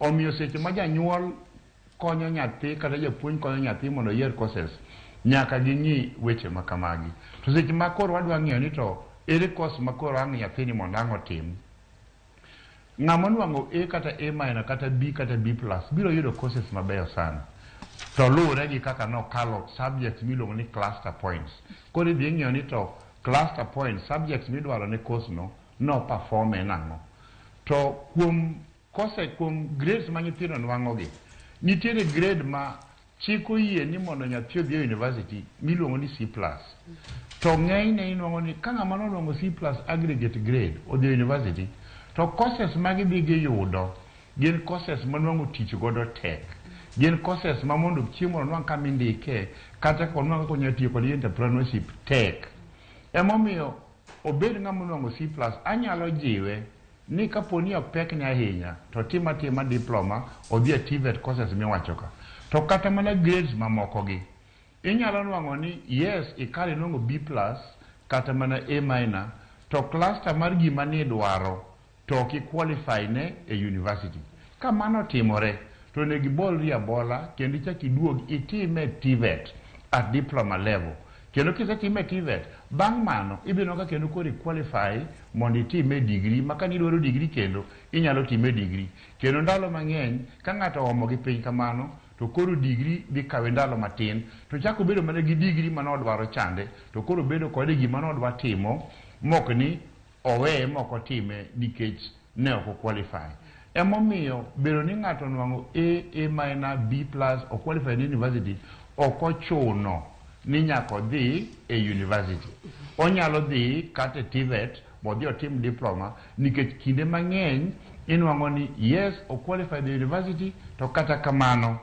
Omiyo seche ma janyuol konyo nyathi kata japuonj konyo nyathi mondo oyier courses, nyaka ging'i weche ma kamagi. To seche ma koro wadwa ng'iyo ni to ere course ma koro ang' nyathini mondo ang' otim, ng'ama onwang'o A kata A minor kata B kata B plus biro yudo courses mabeyo sana. To luwore gi kaka nokalo subjects miluongo ni cluster points. Koro idhi ing'iyo ni to cluster points, subjects midwaro ne course no, no perform e nang'o. To kuom kose kuom grades ma nyithindo nwang'o gi, nitiere grade ma chik oyie ni mondo nyathi odhi e university miluongo ni C plus. To ng'enyne inwang'o ni ka ng'ama nonwang'o C plus aggregate grade odhi e university, to courses ma gidhi giyudo gin courses ma nwang'o tich godo tek. Gin courses ma mondo chieng' moro onwang' kama indike, kata ka onwang' kaka onyalo tiyo kod entrepreneurship tek. Emomiyo obed ng'ama onwang'o C plus, anyalo jiwe ni kapo ni ok pekne ahinya to otim atima diploma odhi e TVET courses miwacho ka. To kata mana grades mamoko gi, inyalo nwang'o ni yes ikalo inwang'o B plus kata mana A minor to cluster mar gima nidwaro to ok i qualify ne e university. Ka mano otimore to onego ibolri abola kendo ichak iduog itime TVET at diploma level. Kendo kisetime TVET, bang' mano ibiro neno ka kendo koro i qualify mondo itime degree ma ka nidwaro degree kendo inyalo time degree. Kendo ndalo mang'eny ka ng'ato oomo gi piny kamano to koro degree dhi kawe ndalo matin to chako bedo mana gi degree mane odwaro chande to koro bedo kode gima nodwa timo mok ni oweye mok otime nikech ne ok o qualify. Emomiyo bedo ni ng'ato onwang'o A, A minor, B plus, o qualify ne university ok ochuno ni nyaka odhi e university. Onyalo dhi kata e TVET modhi otim diploma nikech kinde mang'eny inwang'o ni yes o qualify the university to kata kamano.